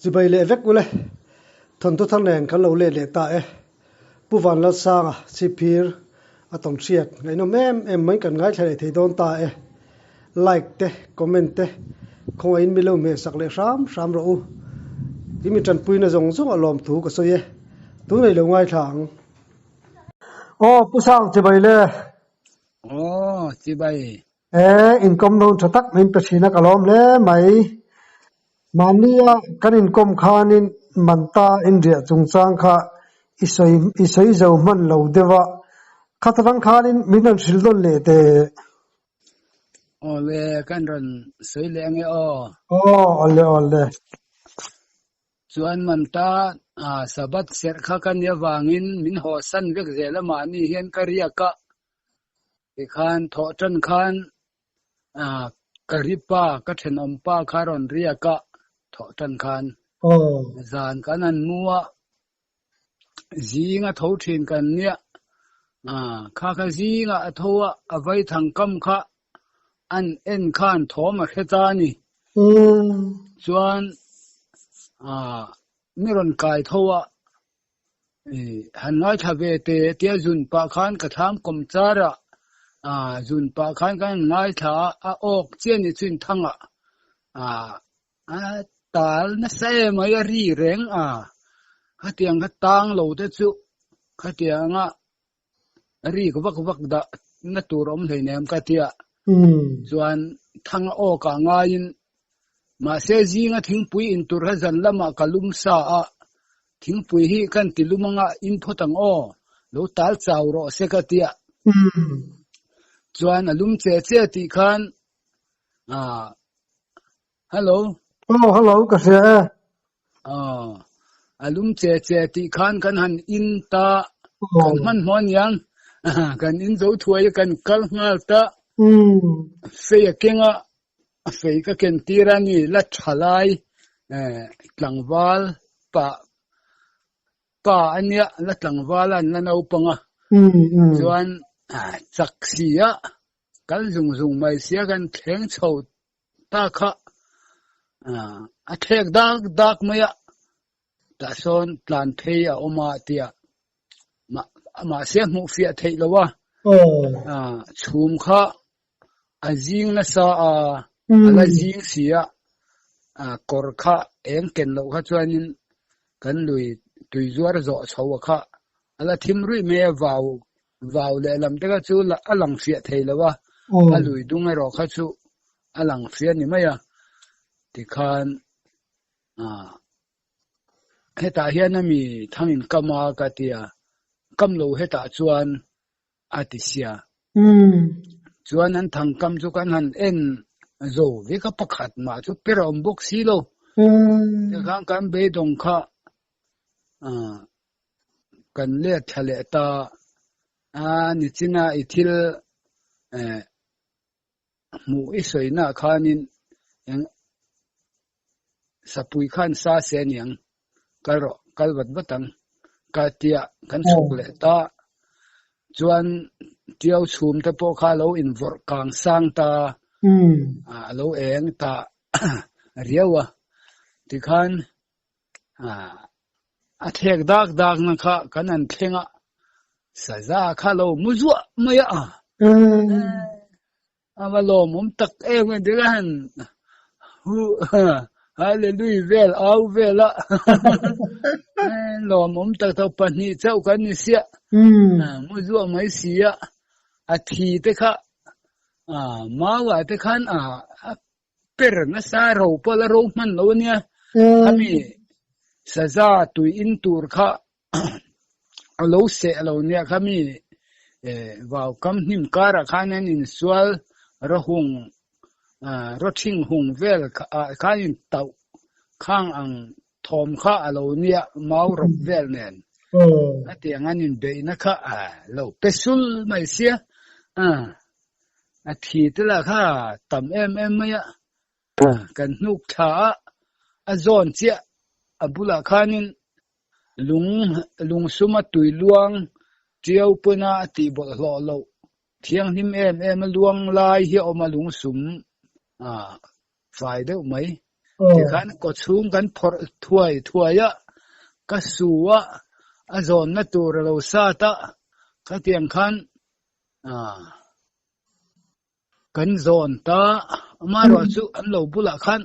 Chibai leh vek ule. Thawnthu thar nen kan lo let leh ta e. Pu Vanlalsanga chhipphir a tawn hriat ngaihnawm em em mai kan ngaithla leh thei dawn ta e. Like te, comment te khawngaihin mi lo hmehsak leh hram hram rawh u. I mi tanpuina zawng zawng a lawm thu ka sawi e. Tunei lo ngaithla ang. Aw Pu Sang chibai le. Aw chibai. E inkawm dawn tha tak min pe thin a ka lawm hle mai. Mahnia kan inkawm khanin Manta inriah chungchang kha i sawi i sawi zo hman lo deuh a, khata tang khanin min rawn hrilh dawn leh teh. Awle, kan rawn sawi leh ange aw. Aw, awle awle. Chuan Manta Sabbath serh kha ka nia vangin min haw san vek zel a mahni hian ka riak a, tikhan thawh tan khan Ka ri pa, ka thenawm pa kha rawn riak a, thawh tan khan zan kan han mu a, zing a tho thin kan nia, kha kha zingah a tho a, a vaithang kam kha an en khan thawm a hre ta a ni. Chuan mi rawn kai tho a, Han ngaithla ve teh tia zun pah khan ka thlam kawm char a, zun pah khan kan han ngaithla a, a awk chiah ni chuin thangah a tal nasa em mai a ri reng a, khatiang kha tang lo te chu khatianga rik vak vak dah na tur awm hleinem ka tia chuan thang a awk ah ngaiin mahse zinga thingpui in tur kha zan lamah ka lum sa a thingpui hi kan ti lum anga in phawt ang aw lo tal chau rawh se ka tia chuan a lum che che tih khan ah Hello. Aw hello ka hria e. Aw a lum che che tih khan kan han in ta kan hman hmawh aniang kan in zo thuai a kan kal nghal ta fei a keng a a fei ka ken tir a ni la tha lai tlangval pa pa ania la tlangval a an la naupang a chuan chak si a kal zung zung mai sia kan thleng chho ta kha a thlek dak dak mai a, tah sawn tlan phei a awm a tia mahse hmuh fiah theih lo a, chhum kha a zing nasa a, a la zing si a, kawr kha eng ken loh kha chuanin kan lui tui zuar zawh chho a kha a la thim ruih mai a, vau Vau lehlam te kha chu a lang fiah thei lo a, a lui dung erawh kha chu a lang fiah ni mai a. Tikhan ah hetah hian a mi thangin kam a ka ti a, kam lo hetah chuan a ti sia. Chuan an thang kam chu kan han en zo vek a, pakhat mah chu per a awm bawk si lo. Tikhan kan beidawng kha ah Kan let thla leh ta a, nichina i thil eh hmuh i sawina khanin eng sapui khan sa se aniang kal rawh kal vat vat ang ka tia kan chhuk leh ta chuan tiau chhum te pawh kha lo invawrh kang sang ta a lo eng ta riau a tikhan A thlek dak dak na kha kan an thleng a, saza kha lo mu zuah mai a. A va lawmawm tak em em ti khan hu hallelui vel au vel a. Lawmawm tak tak pahnih chauh kan ni sia. Mu zuah mai si a, a thi te kha mau ah te khan a Per nasa ro pawh la ro hman lo ania. Khami saza tui in tur kha a lo seh lo nia khami vau kam hnim karah khan an insual rawhung rawthing hung vel ah khan in tauh khang ang thawm kha a lo nia mau rawp vel nen a tiang an inbeihna kha lo pe sul mai sia. A thi te lah kha tam em em mai a, kan hnuk thla a, a zawn chiah a bulah khanin lung lungsum a tui luang tiau pawn a a tih bawlhhlawh loh thianghlim em em a luang lai hi a awm a lungsum ah fai deuh mai. Tikhan kawchhung kan phawrh thuai thuai a, ka su a, a zawnna tur a lo sat a, khatiang khan kan zawn ta. Amaherawhchu an lo bulah khan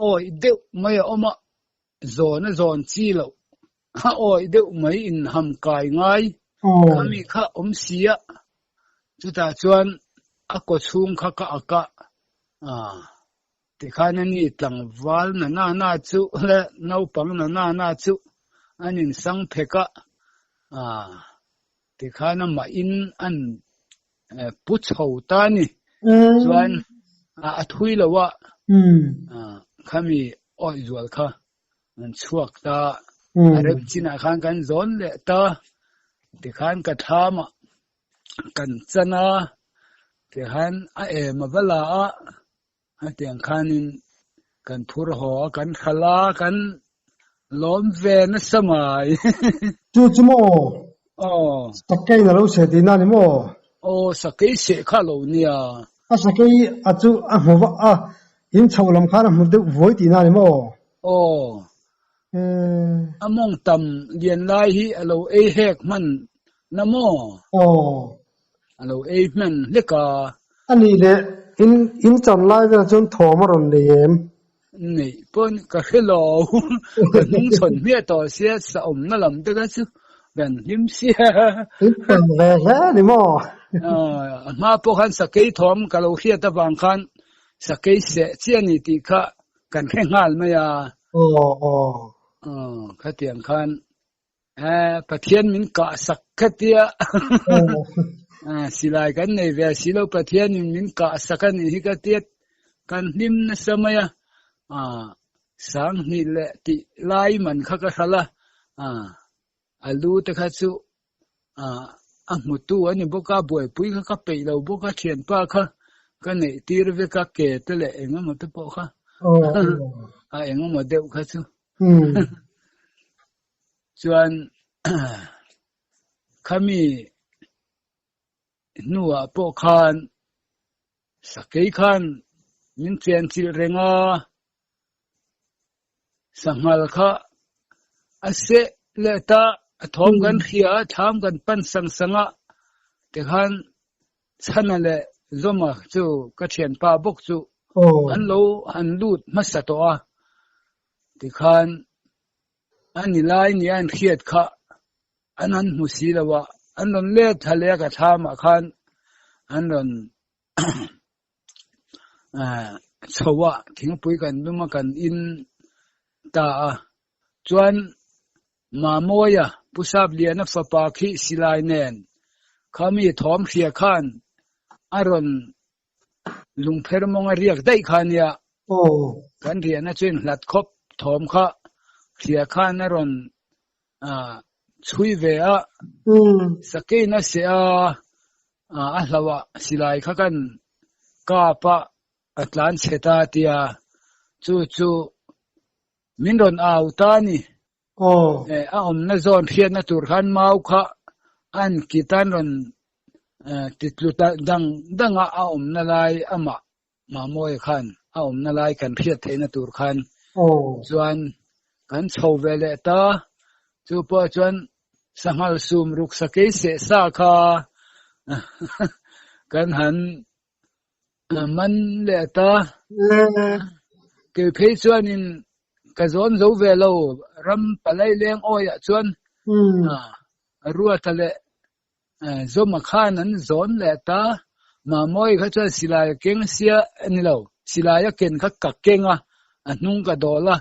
awih deuh mai a awm a, zawn a zawn chi loh a awih deuh mai in ham kai ngai khami kha awm si a, chutah chuan a kawchhung kha ka ak a, Tikhan a ni tlangval na na na chu le naupang na na na chu an insang phek a, aah tikhan amah in an pu chho ta a ni. Chuan a thui lo a, khami awih zual kha an chhuak ta, a rem chinah khan kan zawn leh ta, tikhan ka thlam ah kan chan a, tikhan a em a va la a, hetiang khanin kan phur haw a, kan hral a, kan lawm ve nasa mai. Chu chu maw? Aw. Sakei na lo seh tihna a ni maw? Aw, sakei seh kha lo nia. A sakei a chu a hmu va a, in chho lam khan a hmu deuh vuai tihna a ni maw? Aw. A mawng tam lian lai hi a lo ei hek hman na maw? Aw. A lo ei hman hlek a. A nih leh in in chan lai velah chuan thawm a rawn nei em? Neih pawn ka hre lo. Ka hnung chhawn hmiah tawh sia sa awmna lam te kha chu kan hlim sia. In pan ve hle a ni maw? A hma pawh khan sakei thawm ka lo hriat avang khan sakei seh chiah a ni tih kha kan hre nghal mai a. Aw aw. Aw khatiang khan eh Pathian min kah sak khatia silai kan nei ve si lo Pathian in min kah sak a nih hi ka tia kan hlim nasa mai a sanghnih leh tih lai man kha ka hral a a lu te kha chu a hmutu a ni bawk a buaipui kha ka peih lo bawk a thianpa kha ka neih tir vek a ke te leh eng emaw te pawh kha a eng emaw deuh kha chu chuan khami hnuah pawh khan sakei khan min chen chilh reng a Sanghal kha a seh leh ta, a thawm kan hria a, thlam kan pan sang sang a, tikhan Chhana leh Zawma chu ka thianpa bawk chu an lo han lut hmasa tawh a, tikhan a ni lai nia an hriat kha an han hmu si lo a, an rawn let thla leh a ka thlamah khan an rawn chho a thingpui kan lum a kan in ta a chuan Mamawia Pu Sapliana fapa khi silai nen khami thawm hria khan a rawn lungpher mawng a riak daih kha nia kan riahna chu inhlat khawp thawm kha hria khan a rawn chhui ve a sakein a seh a a hlauh a silai kha kan kap a a tlan chhe ta tia chu chu min rawn au ta a ni a awmna zawn hriatna tur khan mau kha an kit an rawn titlu dang dang a a awmna lai amah Mamawia khan a awmna lai kan hriat theihna tur khan chuan kan chho ve leh ta. Chu pawh chuan sanghal sum ruk sakei seh sa kha kan han man leh ta. Kei phei chuanin ka zawn zo ve lo ram palai leng awiah chuan Ruata leh Zawma khan an zawn leh ta, Mamawii kha chuan silai a keng sia a ni lo, silai a ken kha ka keng a, a hnung ka dawl a,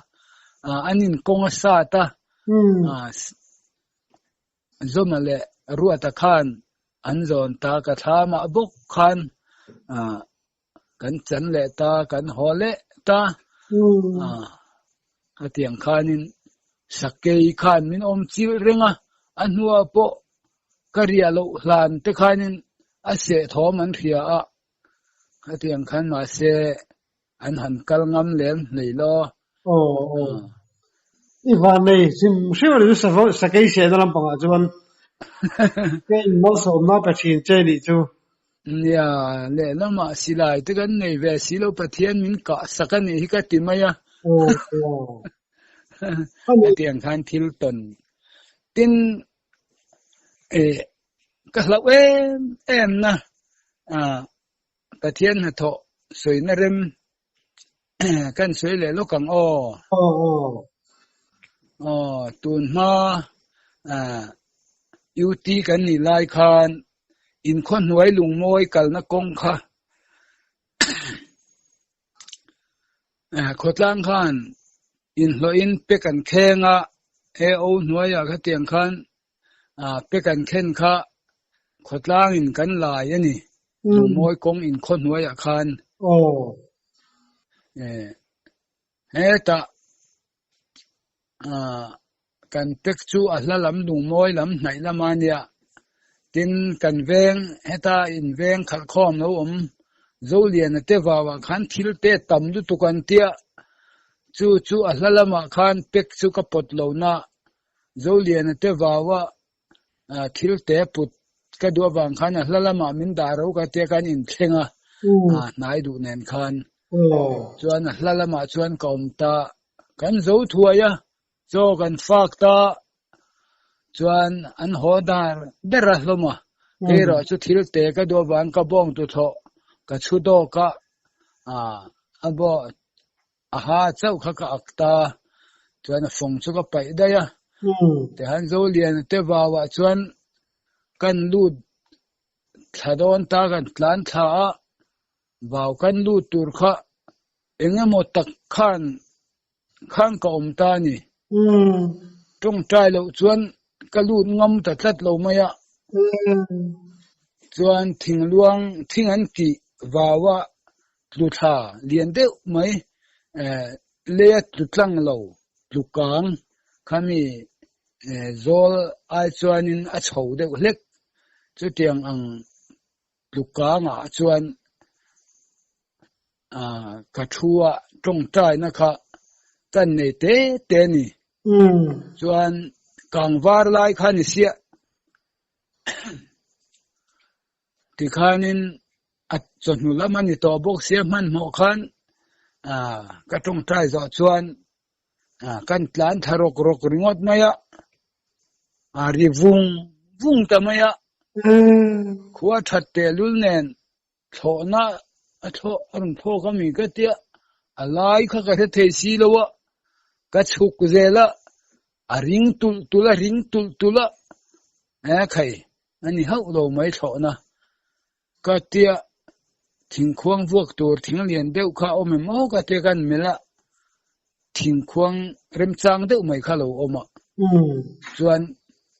an inkawng a sat a, Zawma leh Ruata khan an zawn ta, ka thlamah bawk khan kan chan leh ta, kan haw leh ta, hetiang khanin sakei khan min awm chilh reng a, a hnuah pawh ka riah loh hlan te khanin a seh thawm an hria a, hetiang khan mahse an han kal ngam lem hlei lo. Aw aw. I van nei hrim hrim a ni chu sakei sehna lampangah chuan ka inmalsawmna pe thin che nih chu. Nia, lehlamah silai te kan nei ve si lo Pathian min kah sak a nih hi ka ti mai a. Hetiang khan thil tawn tin eh ka hlauh em em na Pathian hnathawh sawina rem kan sawi leh lawk ang aw. Aw tun hma UT kan nih lai khan inkhua hnuai lungmawi kalna kawng kha khawtlang khan inhlawhin pe kan kheng a, AO hnuaiah khatiang khan pe kan khen kha khawtlangin kan lai a ni. Lungmawi kawng inkhaw hnuaiah khan. Hetah kan pek chu a hla lam lungmawi lam hnaih lam a nia. Tin, kan veng heta inveng khalhkhawm lo awm Zoliana te vauah khan thil te tam lutuk an tia. Chu chu a hla lamah khan pek chu ka pawt lo na. Zoliana te vaua thil te put ka duh avang khan a hla lamah min dah ro ka tia kan inthleng a, hnai duh nen khan. Chuan a hla lamah chuan ka awm ta, kan zo thuai a, chaw kan fak ta, chuan an haw dar ber a hlawm a, kei erawh chu thil te ka duh avang ka bawng tu thlawh ka chhu dawk a, a bawh A ha chauh kha ka ak ta, chuan a fawng chu ka paih daih a. Tihian Zoliana te vauah chuan kan lut thla dawn ta, kan tlan thla a, vau kan lut tur kha eng emaw tak khan khan ka awm ta a ni. Tawngtai loh chuan ka lut ngam ta tlat lo mai a. Chuan thingluang thing an tih vauah Tlu thla lian deuh mai leia tlu tlang lo tlu kang khami zawl ai chuanin a chho deuh hlek. Chutiang ang tlu kangah chuan ka thu a tawngtaina kha kan nei te te a ni. Chuan kang var lai kha ni siah. Tikhanin a chawhnu lam a ni tawh bawk sia hmanhmawh khan ka tawngtai zawh chuan kan tlan thla rawk rawk ringawt mai a, a ri vung vung ta mai a, khua that tehlul nen thlawhna a thlawh a rawn thlawk a mi ka tia a lai kha ka hre thei si lo a, ka chhuk zel a, a ring tulh tulh a ring tulh tulh a, e khai a ni hauh lo mai thlawhna. Ka tia thingkhuang vuak tur thing lian deuh kha a awm em aw ka tia kan melh a, thingkhuang remchang deuh mai kha a lo awm a, chuan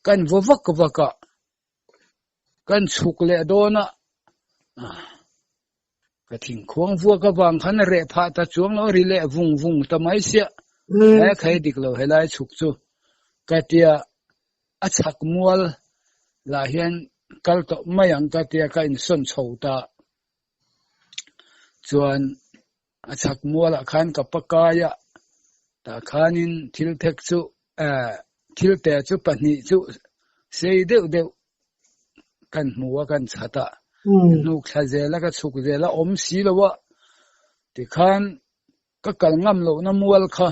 kan vaw vak vak a, kan chhuk leh dawn a, ka thingkhuang vuak avang khan a reh phah ta chuang lo a ri leh vung vung ta mai sia, he khai dik lo helai chhuk chu ka tia a chhak mual lah hian kal tawh mai ang ka tia ka insawn chho ta. Chuan a chhak mualah khan ka pakai a, tah khanin thil thek chu eh thil te chu pahnih chu sei deuh deuh kan hmu a kan chhat a, hnuk thla zel a ka chhuk zel a awm si lo a, tikhan ka kal ngam lohna mual kha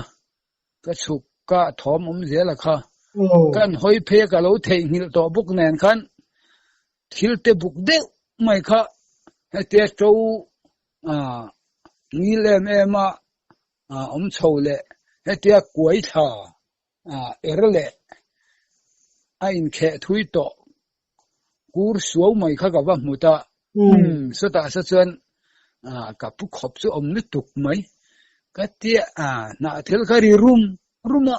Ka chhuk ka thawm awm zel a kha. Kan hawi phei a ka lo theihnghilh tawh bawk nen khan thil te buk deuh mai kha hetia to ngil em em a awm chho leh hetia kuai thla er leh a inkheh thui tawh kur suau mai kha ka va hmu ta. Umm sawtah sa chuan ka pu khawp chu awm lutuk mai. Ka tia hnah thil kha ri rum rum a,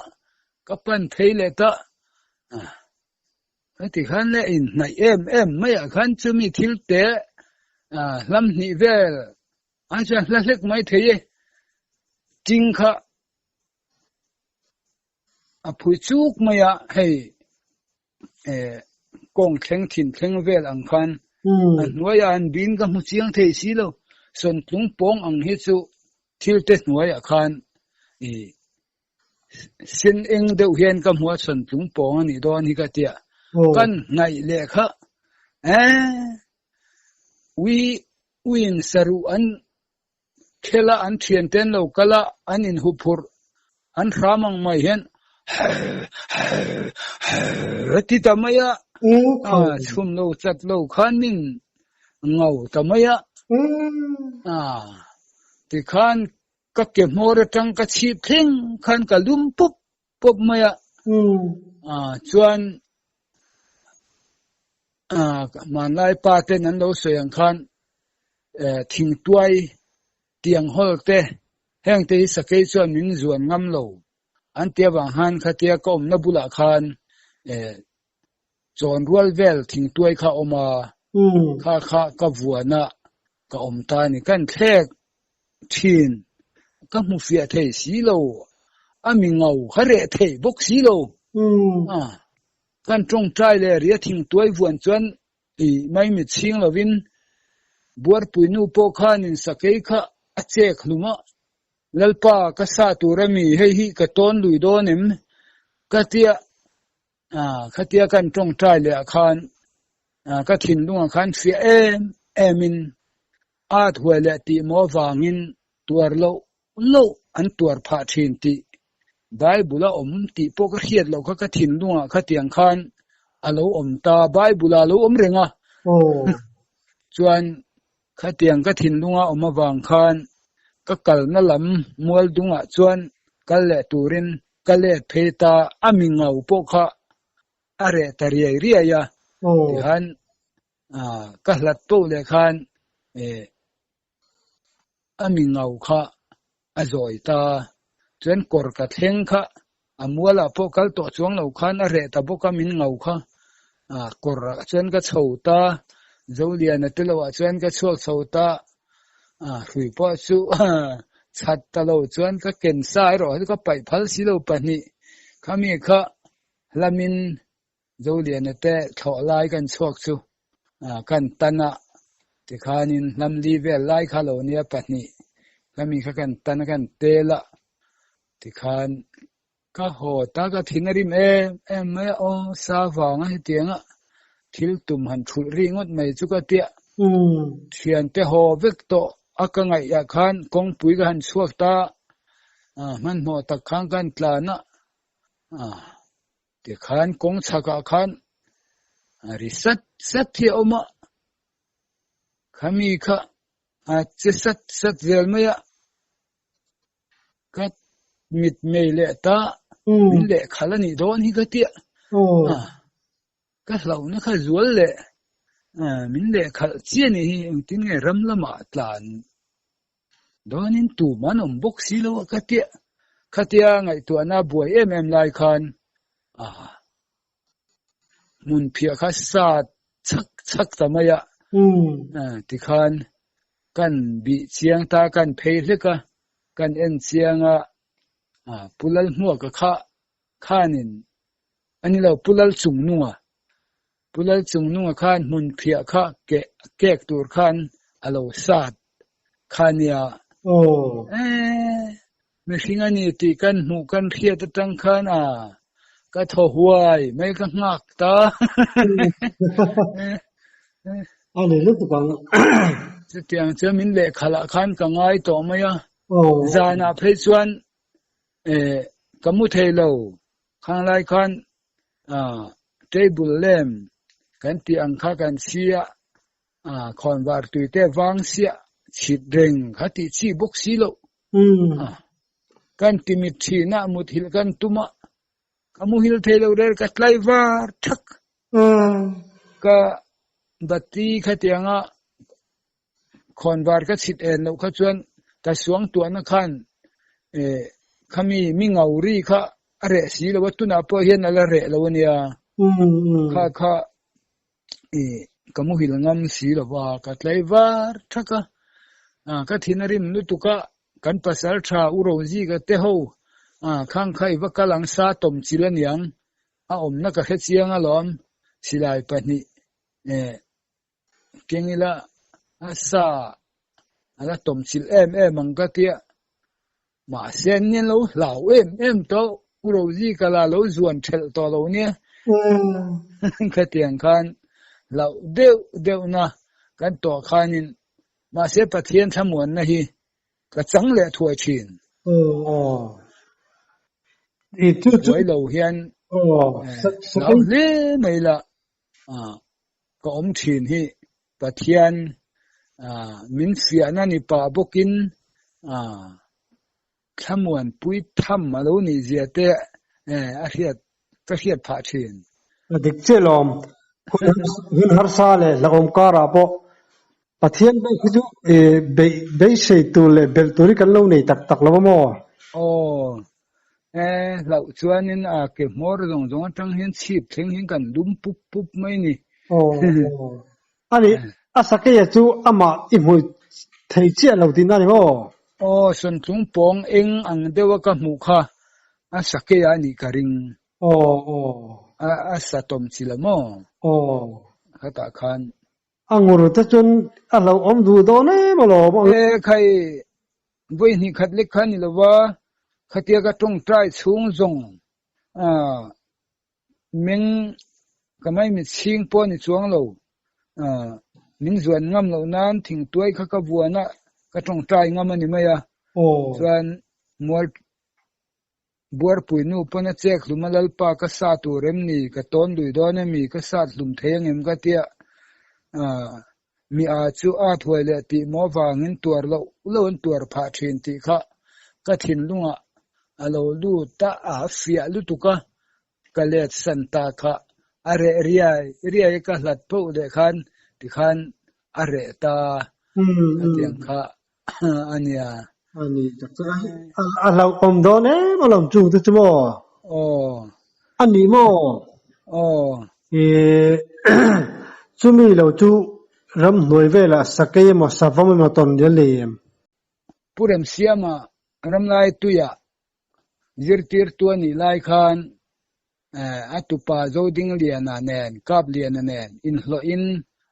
ka pan phei leh ta. Ka ti khan le inhnaih em em maiah khan chumi thil te hlam hnih vel ai chuan hla hlek mai thei e. Ting kha a phui chuk mai a, hei kawng thleng thin thleng vel ang khan a hnuaiah an bin ka hmu chiang thei si lo sawntlung pawng ang hi chu thil te hnuaiah khan ih sen eng deuh hian ka hmu a sawntlung pawng a nih dawn hi ka tia kan hnaih leh kha eh. Ui uiin saruh an khel a, an thiante an lo kal a, an inhuphurh an hram ang mai hian a ti ta mai a, chhum lo chat lo khan min ngau ta mai a, tikhan ka ke hmawr atang ka chhip thleng khan ka lum pup pup mai a, chuan hmanlai pa ten an lo sawi ang khan thingtuai tiang hawl te heng te hi sakei chuan min zuan ngam lo an ti avang khan khatia ka awmna bulah khan chawn rual vel thingtuai kha a awm a, kha kha ka vuan a ka awm ta a ni. Kan thlek thin ka hmu fiah thei si lo, a mi ngau kha reh thei bawk si lo. Kan tawngtai leh ria thingtuai vuan chuan i maimit chhing lovin Buarpui nu pawh khanin sakei kha a chek hlum a, Lalpa ka sa tur a mi hei hi ka tawn lui dawn em? Ka tia khatia kan tawngtai leh ah khan ka thinlungah khan fiah em em in at huai leh tih maw vangin tuar loh loh an tuar phah thin tih Bible a awm tih pawh ka hriat loh kha ka thinlungah khatiang khan a lo awm ta, Bible ah a lo awm reng a. Chuan khatiang ka thinlunga awm avang khan ka kalna lam mual dungah chuan kal leh turin ka let phei ta, a mi ngau pawh kha a reh ta riai riai a, tihan ka hlat poh leh khan A mi ngau kha a zawi ta. Chuan kawr ka thleng kha a mualah pawh kal tawh chuang lo khan a reh ta bawk a min ngau kha. Kawr ah chuan ka chho ta, Zoliana te loah chuan ka chhuak chho ta. Hrui pawh chu chhat ta lo chuan ka ken sa erawh chu ka paih phal si lo pahnih. Khami kha hlamin Zoliana te thlawh lai kan chhuak chu kan tan a, tikhanin hlamli vel lai kha lo nia pahnih khami kha kan tan a kan tel a, tikhan ka haw ta ka thin a rim em em mai a, aw sa vanga hetianga thil tum han thulh ri ngawt mai chu ka tia, thiante haw vek tawh a ka ngaihah khan kawngpui ka han chhuak ta, hmanhmawh tak khan kan tlan a. Tikhan kawng chhakah khan ri sat sat hi a awm a, khami kha a che sat sat zel mai a, ka mit mei leh ta min lehkhalh a nih dawn hi ka tia, ka hlauhna kha zual leh min lehkhalh chiah nih hi engtin nge ram lamah tlan Dawnin tum an awm bawk si lo a ka tia, khatia ngaihtuahna buai em em lai khan a hmun phiah kha sa chhak chhak ta mai a, tikhan kan bih chiang ta, kan phei hlek a, kan en chiang a, Pu Lalhmuaka kha khanin a ni lo, Pu Lalchungnunga Pu Lalchungnunga khan hmun phiah kha keh kek tur khan a lo sat kha nia. Eeh, mihring a ni tih kan hmuh kan hriat atang khan a ka thaw huai mai ka nghak ta. A ni lutuk ang. Chutiang chuan min lehkhalah khan ka ngai tawh mai a. Zanah phei chuan eh ka mu thei lo. Khang lai khan Table lamp kan tih ang kha kan si a, khawnvar tui te vang siah chhit reng kha tih chi bawk si loh. Kan timit thin a, muthilh kan tum a, ka muhil thei lo rel ka tlai var thak. Ka bati khatianga Khawnvar ka chhit en loh kha chuan ka suang tuahna khan khami mi ngauri kha a reh si lo a, tunah pawh hian a la reh lo a nia. Kha kha ka muhil ngam si lo va, ka tlai var thak a, ka thin a rim lutuk a, kan pasal tha U Rozi ka te ho khang kha i va kal ang sa tawm chil a niang, a awmna ka hre chiang alawm, silai pahnih Keng ila a sa a la tawm chilh em em ang ka tia. Mahse an nia lo hlau em em tawh, U Rozi ka la lo zuan thelh tawh lo nia. Khatiang khan hlauh deuh deuh na. Kan tawh khanin mahse Pathian thlamuanna hi ka chang leh thuai thin. Aw. I chu chu Buai lo hian aw hlau hle mai la ka awm thin hi Pathian min fiahna ni pah bawkin thlamuanpui tham a lo nih zia te a hriat ka hriat phah thin. A dik chiah lawm. Hun harsa leh hlauhawm karah pawh Pathian beh khi chu beih beisei tur leh belh tur hi kan lo nei tak tak lo a maw? Aw, e hlauh chuanin a ke hmawr zawng zawng atang hian chhip thleng hian kan lum pup pup mai ni. Aw, aw. Ani, a sakeia chu amah i hmuh thei chiah lo tihna a ni maw? Aw, sawntlung pawng eng ang deuha ka hmuh kha a sakeia a nih ka ring. Aw, aw. A sa tawm chi lo maw? Aw. Khatah khan. A ngur te chuan a hlauhawm duh dawn em alawm. E khai, vawi hnih khat lek kha ni lova, khatia ka tawngtai chhung zawng meng ka maimit chhing pawh a ni chuang lo. Min zuan ngam loh nan thingtuai kha ka vuan a, ka tawngtai ngam a ni mai a. Chuan mual Buarpui nu pawn a chek hlum a Lalpa ka sa tur em ni, ka tawn lui dawn em mi, ka sat hlum thei angem ka tia mi a chu a thuai leh tih maw vangin tuar loh loh an tuar phah thin tih kha ka thinlungah a lo lut a, a fiah lutuk a, ka let san ta kha a reh riai riai ka hlat phoh leh khan tikhan a reh ta a tiang kha a nia. A ni tak chu a hlauhawm dawn em alawm chung te chu maw? Aw. A ni maw? Aw. Ih chumi lo chu ramhnuai velah sakei emaw savam emaw tawn rial nei em? Pu Remsiama ramlai tuiah zirtirtu a nih lai khan a tupa Zodingliana nen Kapliana nen inhlawhin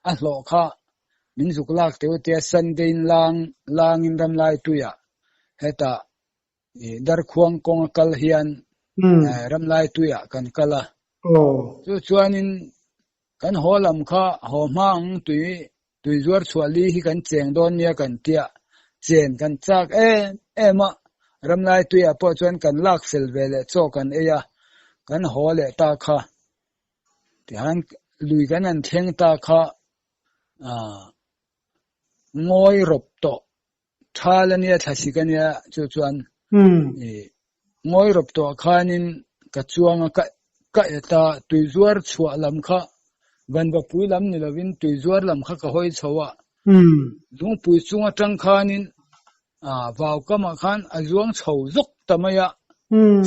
a hlawh kha min zuk lak teuh tia Sunday in lang langin ramlai tuiah hetah Darkhuang kawng a kal hian ramlai tuiah kan kal a. Chu chuanin kan haw lam kha haw hma ang tui tui zuar chhuah li hi kan cheng dawn nia kan tia chen kan chak em em a, ramlai tuiah pawh chuan kan lak fel ve leh chaw kan ei a, kan haw leh ta kha tihan lui kan han thleng ta kha ah ngawi rawp tawh thal a nia thlasik a nia chu chuan ngawi rawp tawh khanin ka chuang a ka ka et a tui zuar chhuah lam kha vanvapui lam ni lovin tui zuar lam kha ka hawi chho a lungpui chung atang khanin ah vau kamah khan a zuang chho zawk ta mai a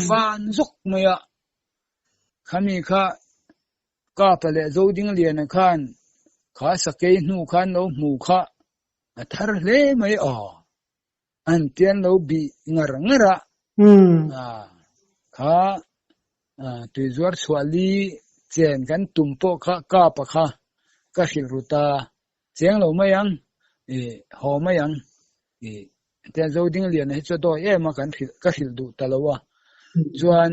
fan zawk mai a khami kha Kapa leh Zodingliana khan kha sakei hnu khan lo hmu kha a thar hle mai aw an tian lo bih ngar ngar a kha tuizuar chhuah li chen kan tum pawh kha Kapa kha ka hrilh ru ta cheng lo mai ang i haw mai ang i tian Zodingliana hi chu a dawi em a kan hrilh ka hrilh duh ta lo a chuan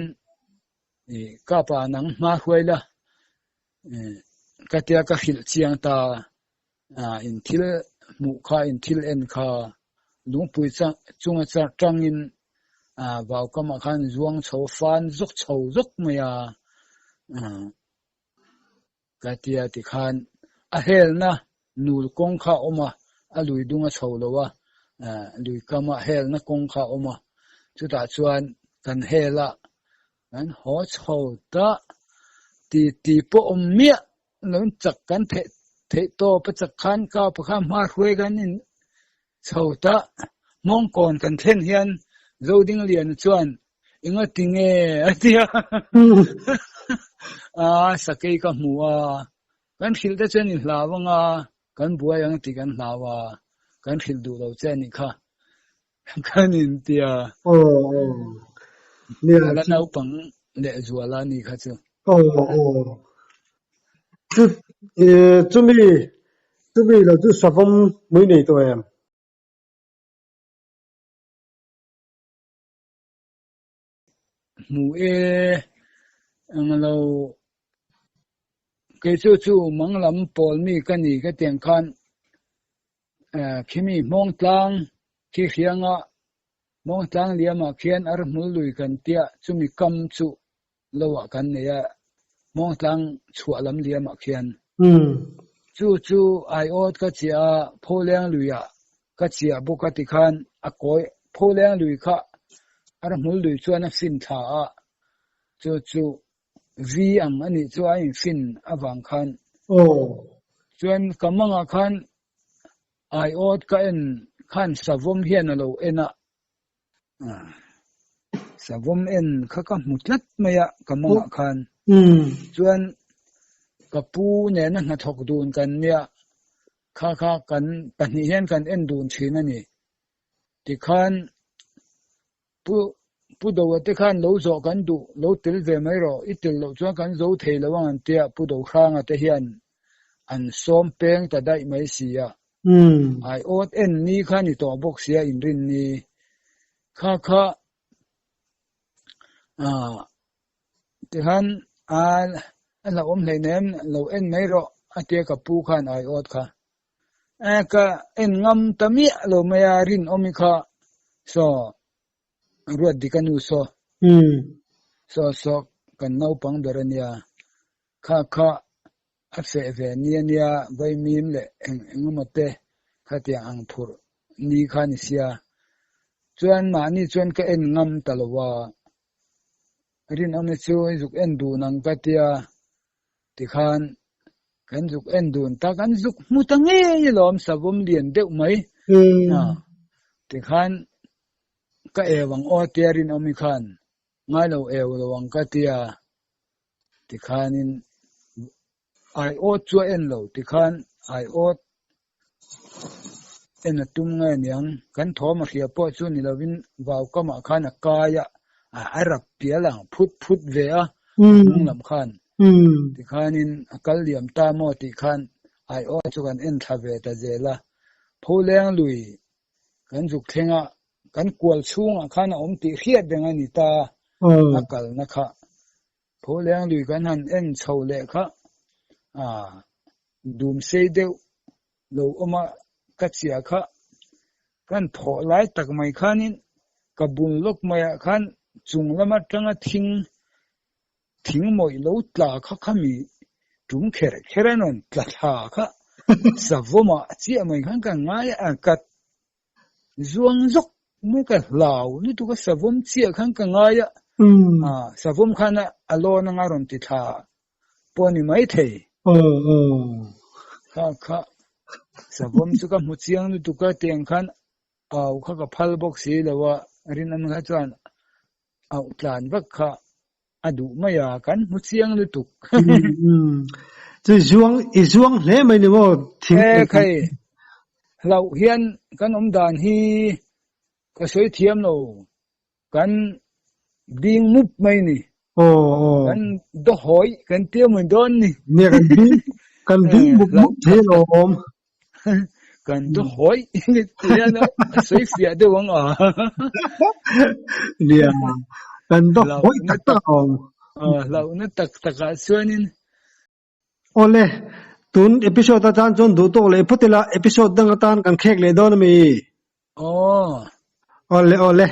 I kapa nang hma hruai la ka tia ka hrilh chiang ta in thil hmuh kha in thil en kha lungpui chunga tangin vaukamah khan zuang chho fan zawk chho zawk mai a Ka tia tikhan a helna nul kawng kha a awm a, a lui dung a chho lo a, lui kama helna kawng kha a awm a, chutah chuan kan hel a, kan haw chho ta ti ti pawh awm miah lo chak kan theih theih tawp a chak khan ka pakhat hma hruai kan in chho ta mawngkawn kan thlen hian Zodingliana chuan Enga ti nge a ti a, a sakei ka hmu a, kan hrilh te chuan i hlau ang a, kan buai ang tih kan hlau a, kan hrilh duh lo che a nih kha, kan inti a. Aw aw. Nia. A la naupang leh zual a nih kha chu. Aw aw. Chu chumi chumi lo chu savawm mui nei tawh em? Hmu e, englo kei chu chu mang lam pawl mi ka ni ka tiang khan. Khimi Hmawngtlang khi hrianga Hmawngtlang liamah khian Arhmul lui kan tia chumi kam chu lo ah kan nei a, Hmawngtlang chhuah lam liamah khian. Chu chu aiawt ka chiah a, Pholeng lui ah ka chiah bawk a tikhan a kawi Pholeng lui kha Arhmul lui chuan a fin thla a, chu chu Vi ang a nih chu a infin avang khan. Chuan ka mangah khan aiawt ka en khan savawm hian a lo en a, savawm en kha ka hmu tlat mai a ka mangah khan. Chuan ka pu nena hnathawk dun kan nia, kha kha kan pahnih hian kan en dun thin a ni. Tikhan Pu Pu Doa te khan lo zawh kan duh, lo tel ve mai rawh, i tel loh chuan kan zo thei lo ang an tia Pu Dohranga te hian an sawm peng ta daih mai si a. Aiawt en ni kha ni tawh bawk sia inrin ni kha kha ah tikhan a a hlauhawm hleinem lo en mai rawh a tia ka pu khan aiawt kha. Ka en ngam ta miah lo mai a rinawmi kha saw ruat dik a nu saw saw saw kan naupang ber a nia kha kha a feh ve ni a nia vaimim leh eng engemaw te khatiang ang phurh ni kha ni sia chuan mahni chuan ka en ngam ta lo a rinawmi chu zuk en dun ang ka tia Tikhan kan zuk en dun ta, kan zuk hmu ta ngei alawm savawm lian deuh mai. Tikhan ka eu ang aw tia rinawmi khan ngai lo eu lo ang ka tia. Tikhanin aiawt chu a en lo, tikhan aiawt en a tum nge niang, kan thawm a hria pawh chu ni lovin vau kamah khan a kai a, a rap pial ang phut phut ve a, hnung lam khan tikhanin a kal liam ta maw tih khan aiawh chu kan en thla ve ta zel a, Pholeng lui kan zuk thleng a, kan kual chhungah khan a awm tih hriat reng a ni ta, a kalna kha. Pholeng lui kan han en chho leh kha ah dum sei deuh lo awm a ka chiah kha kan thawh lai tak mai khanin ka bul lawk maiah khan chung lam atanga thing thing mawih lo tla kha khami tum kher kher a rawn tla thla kha savawmah chiah mai khan ka ngai a ka Zuang zawk mai ka hlau lutuk a savawm chiah khan ka ngai a, savawm khan a lawn anga rawn ti thla pawh a ni maithei. Kha kha savawm chu ka hmu chiang lutuk a tiang khan au kha ka phal bawk si lo a, rinawm kha chuan auh tlan vak kha a duh mai a, kan hmu chiang lutuk. Chu i zuang, i zuang hle mai ni maw thing. E khai, hlauh hian kan awm dan hi ka sawi thiam lo, kan ding mup mai ni. Kan dawhawi kan tia mai dawn ni. Nia kan ding, kan ding mup mup thei alawm. Kan dawhawi tia a sawi fiah deuh ang a. Nia, kan dawhawi tak tak alawm. Hlauhna tak takah chuanin. Awle, tun episode atan chuan duh tawk leh phawt ila, episode dang atan kan khek leh dawn a mi? Aw. Awle, awle.